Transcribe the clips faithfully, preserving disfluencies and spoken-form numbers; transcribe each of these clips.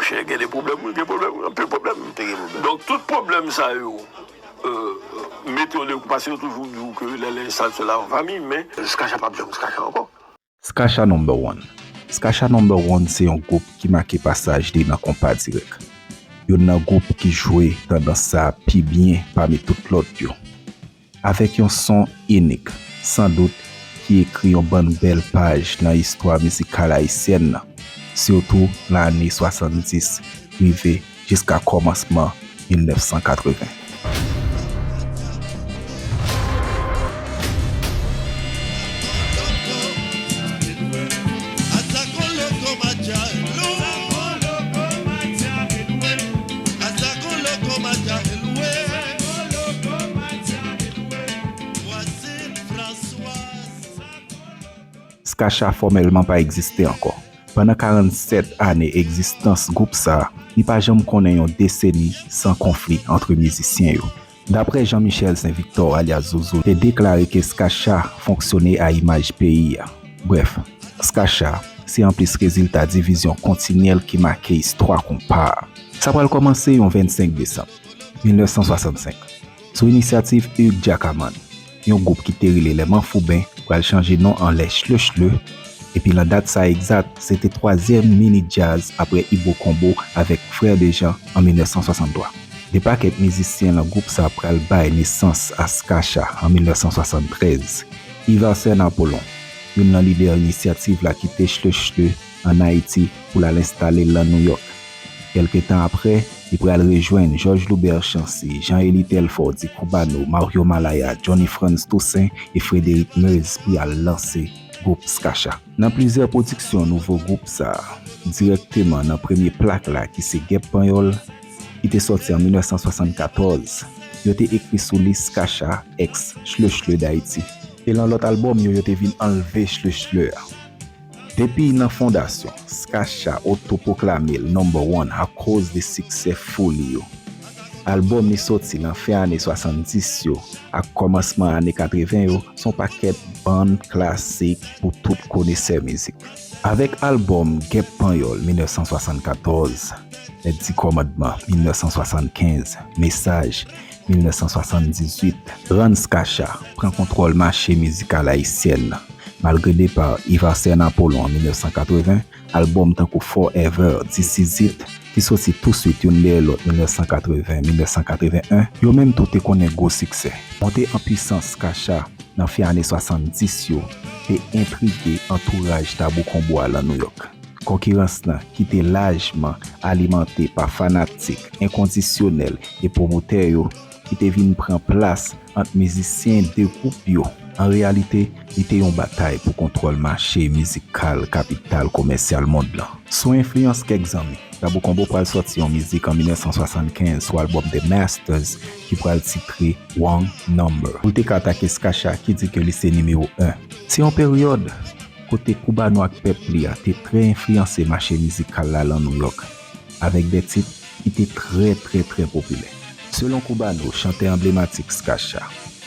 Chen gen de pwoblèm, wi, gen pwoblèm, wi, anpil pwoblèm. Te gen pwoblèm. Donk, tout pwoblèm sa yo, euh, mete yo de kote, paske yo toujou di w ke lè, lè sa, se la an fanmi, men Skacha p ap janm Skacha ankò. Skacha Number One. Skacha Number One se yon gwoup ki make pasaj li nan konpa dirèk. Youn nan gwoup ki jwe tandans sa a pi byen pami tout lòt yo. Avèk yon son inik, san dout, ki ekri yon bann bèl paj nan istwa mizikal ayisyèn nan, sitou nan ane swasanndis rive jiska kòmansman mil nèf san katreven. Skacha fòmèlman pa egziste ankò. Pandan karannsèt ane egzistans gwoup sa a, li pa janm konnen yon deseni san konfli ant mizisyen yo. Daprè Jean Michel Saint Victor alyas Zozo te deklare ke Skacha fonksyone a imaj peyi a. Brèf, Skacha se anplis rezilta divizyon kontinyèl ki make istwa konpa a. Sa pral kòmanse yon vennsenk desanm mil nèf san swasannsenk, sou inisyativ Hugues Jacaman, yon gwoup ki te rele Les Manfouben pral chanje non an Les Chleuchleux, epi nan dat sa egzat, se te twazyèm mini djaz apre Ibo Combo avèk Frè Dejan an mil nèf san swasanntwa. De pakèt mizisyen nan gwoup sa pral bay nesans a Skacha an mil nèf san swasanntrèz. Yves Arsène Appolon, youn nan lidè inisyativ la, kite Chleuchleux ann Ayiti pou l al enstale l nan Nouyòk. Kèlke tan apre, li pral rejwenn Georges Loubert Chancy, Jean Élie Telfort, Di Cubano, Mario Malaya, Johnny Frantz Toussaint e Frédéric Meuse pou y al lanse gwoup Skacha. Nan plizyè pwodiksyon nouvo gwoup sa a, dirèkteman nan premye plak la ki se Gèp Panyòl, ki te sòti an mil nèf san swasannkatòz, yo te ekri sou li Skacha ex Chleuchleux d'Haïti. E nan lòt albòm yo, yo te vin anlve Chleuchleux a. Depi nan fondasyon, Skacha otopwoklame l Number One akoz de siksè fou li yo. Albòm li sòti nan fen ane swasanndis yo ak kòmansman ane katreven yo se yon pakèt bann klasik pou tout konesè mizik. Avèk albòm Gèp Panyòl mil nèf san swasannkatòz, Les Dix Commandements mil nèf san swasannkenz, Mesaj mil nèf san swasanndizuit, rann Skacha pran kontwòl mache mizikal ayisyèn nan. Malgre depa Yves Arsène Appolon an mil nèf san katreven, albòm tankou Forever, This Is It, ki soti touswit youn dèyè lòt mil nèf san katreven, mil nèf san katreven en, yo menm tou te konnen gwo siksè. Monte an pwisans Skacha nan fen ane swasanndis yo te entrige antouraj Tabou Konbo a lan Nouyòk. Konkirans lan, ki te lajman alimante pa fanatik enkondisyonèl e pwomotè yo, ki te vin pran plas ant mizisyen de gwoup yo. An reyalite, li te yon batay pou kontwòl mache mizikal kapital komèsyal mond lan. Sou enfliyans kèk zanmi, Tabou Konbo pral sòti yon mizik an mil nèf san swasannkenz sou albòm The Masters ki pral titre Wrong Number. Pou l te ka atake Skacha ki di ke li se nimewo en. Se yon peryòd kote Cubano ak pèp li a te trè enfliyanse mache mizikal la lan Nouyòk, avèk de tit ki te trè, trè, trè popilè. Selon Cubano, chantè anblematik Skacha,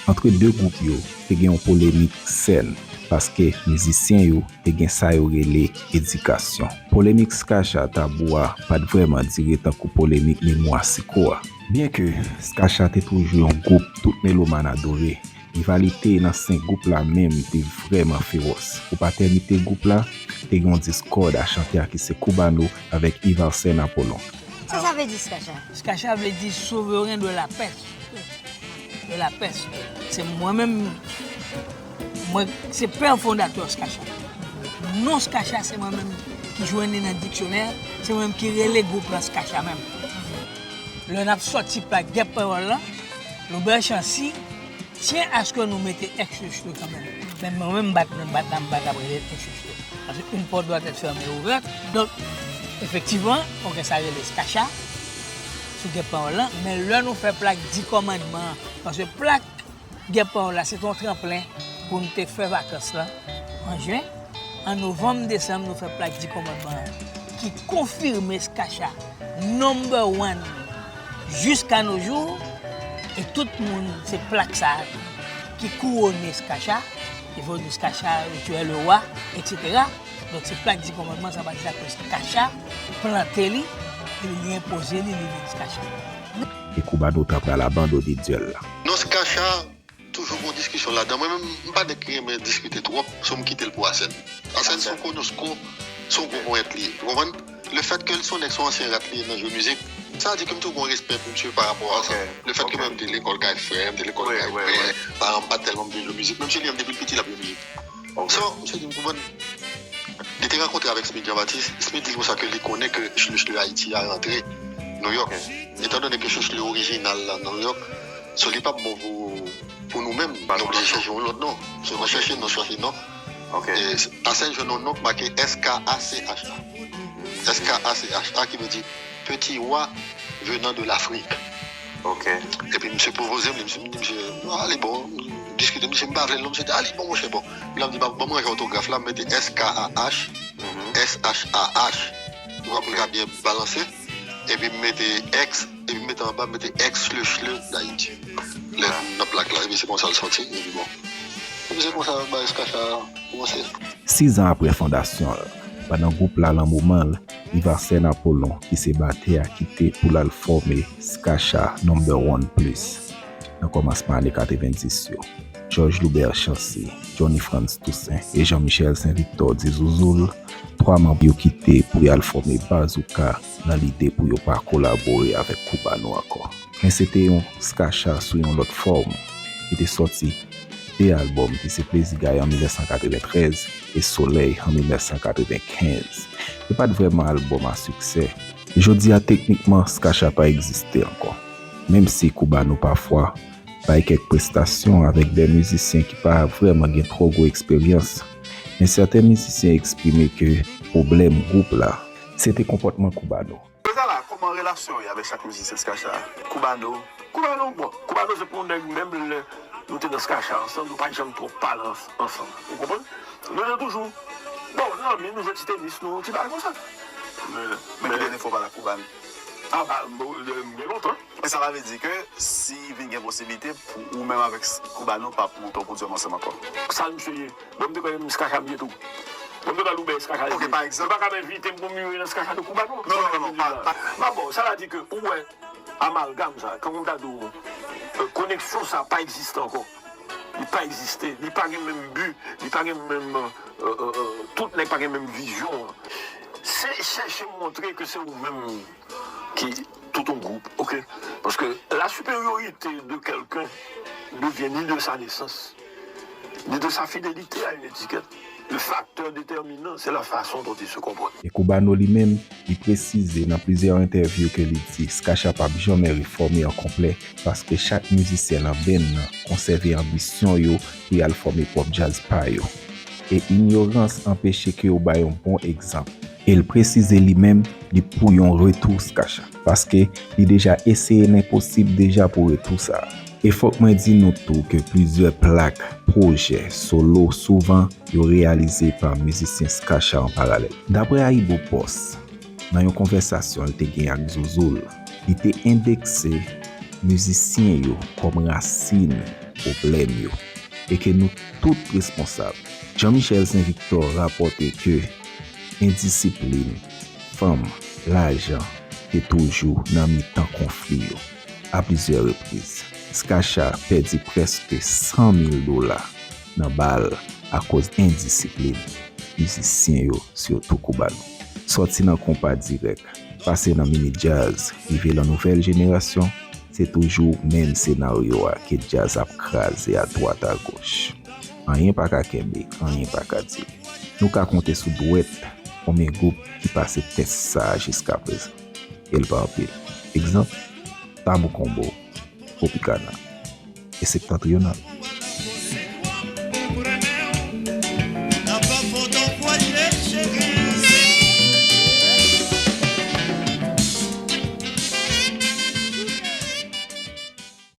antre de gwoup yo, te gen yon polemik sèn, paske mizisyen yo te gen sa yo rele edikasyon. Polemik Skacha Tabou a pa t vrèman dire tankou polemik Memwa Siko a. Byenke Skacha te toujou yon gwoup tout melomàn adore, rivalite nan sen gwoup la menm te vrèman fewòs. Pou patènite gwoup la, te gen yon diskòd a chantè a ki se Cubano avèk Yves Arsène Appolon. Sa sa vle di, Skacha? Skacha vle di souveren de la pèch. De la pèch. Se mwen menm, mwen, se pè fondatè Skacha. Non Skacha, se mwen menm ki jwenn li nan diksyonè, se mwen menm ki rele gwoup lan Skacha menm. Lè n ap sòti plak Gèp Panyòl lan, Loubert Chancy tyen aske nou mete ex Chleuchleux kanmenm. Men mwen menm, m pa t, m pa t, m pa t ap rele l ex Chleuchleux. Paske une porte doit être fermée et ouverte. Donk, efektivman, ou gen sa rele Skacha sou Gèp Panyòl lan, men lè nou fè plak Di Kòmandman an, paske plak Gèp Panyòl la, se te yon tranplen pou nou te fè vakans lan an jen. An novanm, desanm, nou fè plak Di Kòmandman an, ki konfime Skacha number one jiska nos jours. E tout moun, se plak sa a ki kouwone Skacha. Il faut dire Skacha, tu es le roi, et cetera. Donk, se plak Di Kòmandman sa, pa ti sa ke Skacha plante li. Li enpoze li, li vin Skacha. E Cubano ta pral abandone dyèl la. Non, Skacha, toujou gon diskisyon ladan. Mwen menm, m pa nèg ki renmen diskite twòp, so m kite l pou Asèn. Asèn se yon konosko, se yon gwo ponyèt li ye. Ou konprann? Le fèt ke l se yon nèg, se yon ansyen rat li ye nan jwe mizik, sa di ke m tou gon respè pou misye pa rapò a sa. Le fèt ke mwen m te lekòl kay frè, m te lekòl kay pè, paran m pa tèlman m te jwe mizik, menm si li menm depi l piti l ap jwe mizik. So, misye di m konprann. Li te rankontre avèk Smith Jean Baptiste. Smith di l konsa ke li konnen ke Chle Chle Ayiti a rantre Nouyòk. Etandone ke Chle Chle orijinal la nan Nouyòk, so li p ap bon pou, pou nou menm. Nou oblije chèche yon lòt non. So nou chèche non, chèche non. E Asèn jwenn yon non k make S K A C H A. S K A C H A ki vle di Petit Roi venant de l'Afrique. Ok. Epi misye pwopoze m li, misye m di misye, ah, li bon, m diskite, misye m pa vle l non, misye di, ah, li bon, monchè, bon. Epi la m di, ban m ranje òtograf la, m mete S K A H, S H A H. Ou konprann, pou l ka byen balanse. Epi m mete X, epi m mete anba, m mete X Chle Chle d'Haïti. Lè nan plak la, epi se konsa l sòti, epi bon. Epi se konsa bagay Skacha kòmanse. Sizan apre fondasyon l, pandan gwoup la lan moman l, Vivarcène Apollon ki se batè a kite pou l al fòme Skacha Number One Plus. Nan kòmansman ane katrevenndis yo, Georges Loubert Chancy, Johnny Frantz Toussaint e Jean Michel Saint Victor di zouzoul, twa manm yo kite pou y al fòme Bazouka nan lide pou yo pa kolabore avèk Cubano ankò. Men se te yon Skacha sou yon lòt fòm, ki te sòti de albòm ki se Plezi Gay an mil nèf san katreventrèz e Solèy an mil nèf san katrevenkenz. Yo pa t vrèman albòm a siksè. Jodi a teknikman Skacha pa egziste ankò. Menm si Cubano pafwa bay kèk prestasyon avèk de mizisyen ki pa vrèman gen twò gwo eksperyans, men sèten mizisyen eksprime ke pwoblèm gwoup la se te konpòtman Cubano. Kounye a la, kòman relasyon w ye avèk chak mizisyen Skacha? Cubano. Cubano, bon, Cubano se pou yon nèg menm lè nou te nan Skacha ansanm, nou pa t janm twò pale ansanm. Ou konprann? Nou te toujou, bon, zanmi, nou jwe ti tenis, nou, ti bagay konsa. Men, men ki dènye fwa w pale ak Cubano? A, ba, bon, gen lontan. Men sa vle di ke si vin gen posiblite pou ou menm avèk Cubano p ap monte yon podyòm ansanm ankò? Sa misye ye? Bon, m te kwè se Skacha m ye tou. Bon, m te kwè Loubè Skacha l ye. Ok, pa egzanp. Yo pa ka envite m pou m jwe nan Skacha de Cubano. Non, non, non, non, pa, pa. Ba bon, sa vle di ke ou wè amalgam sa, kòm m ta di w, koneksyon sa pa egziste ankò. Li pa egziste, li pa gen menm bi, li pa gen menm, tout nèg pa gen menm vizyon an. Se chèche montre ke se ou menm ki tout yon gwoup, ok? Paske la supériorité de quelqu'un ne vient ni de sa naissance, ni de sa fidélité à une étiquette. Le facteur déterminant, c'est la façon dont il se comporte. E Cubano li menm, li presize nan plizyè entèvyou ke li di Skacha p ap janmen refòme an konplè paske chak mizisyen nan band nan konsève anbisyon yo pou y al fòme pwòp djaz pa yo. E inyorans anpeche ke yo bay yon bon egzanp. E l presize li menm, li pou yon retou Skacha, paske li deja eseye lenposib deja pou retou sa a. E fòk mwen di nou tou ke plizyè plak, pwojè, solo souvan yo reyalize pa mizisyen Skacha an paralèl. Dapre Ayibo Post, nan yon konvèsasyon l te gen ak Zouzoul, li te endekse mizisyen yo kòm rasin pwoblèm yo, e ke nou tout responsab. Jean Michel Saint Victor rapòte ke endisiplin, fanm, lajan te toujou nan mitan konfli yo. A plizyè repriz, Skacha pèdi prèske san mil dola nan bal akoz endisiplin mizisyen yo, sitou Cubano. Sòti nan konpa dirèk, pase nan mini djaz, rive lan nouvèl jenerasyon, se toujou menm senaryo a ke djaz ap kraze adwat agoch. Anyen pa ka kenbe, anyen pa ka dire. Nou ka konte sou dwèt konbyen gwoup ki pase tès sa a jiskaprezan. E l pa anpil. Egzanp, Tabou Combo, Tropicana, e Septentrional.